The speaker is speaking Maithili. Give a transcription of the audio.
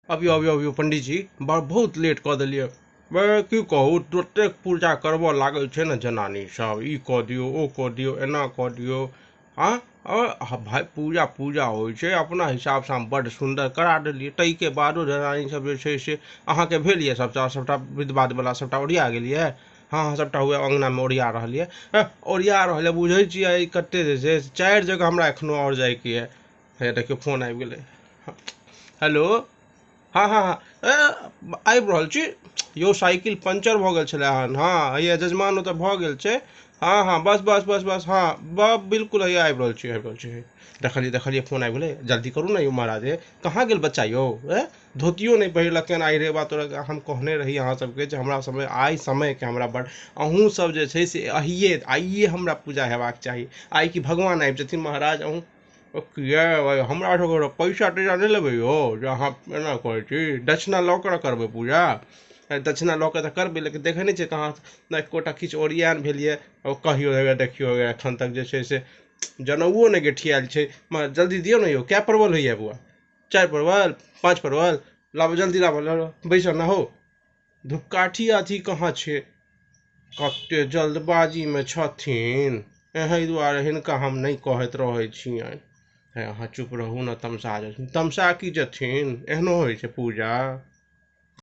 अबियौ अबियौ अबियौ पंडीजी, बहुत लेट कऽ देलियै। बे की कहू, ततेक पूजा करबऽ लागै छै ने जनानी सब, ई कऽ दियौ ओ कऽ दियौ एना कऽ दियौ। हँ भाय, पूजा पूजा होइ छै, अपना हिसाबसँ हम बड्ड सुन्दर करा देलियै, ताहिके बादो जनानी सब जे छै से अहाँके भेल यऽ सबटा सबटा विध बाधवला सबटा ओरिया गेल यऽ? हँ हँ सबटा हुए अङ्गनामे ओरिया रहल यऽ, ओरिया रहल यऽ। बुझै छियै कते जे छै 4 जगह हमरा एखनो आओर जाइके यऽ। हे देखियौ फोन आबि गेलै। हेलो, हँ हँ हँ, आबि रहल छी यौ, साइकिल पंचर भऽ गेल छलै हन। हँ हैया जजमान ओतऽ भऽ गेल छै। हँ हँ बस बस बस बस, हँ बिल्कुल हैया आबि रहल छी, आबि रहल छी। देखलियै देखलियै फोन आबि गेलै। जल्दी करू ने यौ महाराज। हे कहाँ गेल बच्चा यौ? ए धोतियो नहि पहिरलक हन। आइ रे बा तोरा, हम कहने रही अहाँ सबके जे हमरा समय आइ समयके हमरा बड़, अहूँ सब जे छै से अहिए आइए हमरा पूजा हेबाक चाही, आइ की भगवान आबि जेथिन महाराज। अहूँ किए हमरा सबके पैसा तैसा नहि लेबै यौ जे अहाँ एना करै छी? दक्षिणा लऽ कऽ करबै पूजा? दक्षिणा लऽ कऽ तऽ करबै, लेकिन देखै नहि छियै कहाँ एकोटा किछु ओरियान भेल यऽ। ओ कहियो हे देखियौ एखन तक जे छै से जनउओ नहि गेठियायल छै। जल्दी दियौ ने यौ। कए परवल होइए बौआ? 4 परवल 5 परवल लाबू, जल्दी लाबू, बैसऽ ने हौ। धूपकाठी अथी कहाँ छै? कते जल्दबाजीमे छथिन, एहि दुआरे हिनका हम नहि कहैत रहै छियनि। हे अहाँ चुप रहू ने, तमसा जेथिन। तमसा की जेथिन, एहनो होइ छै पूजा?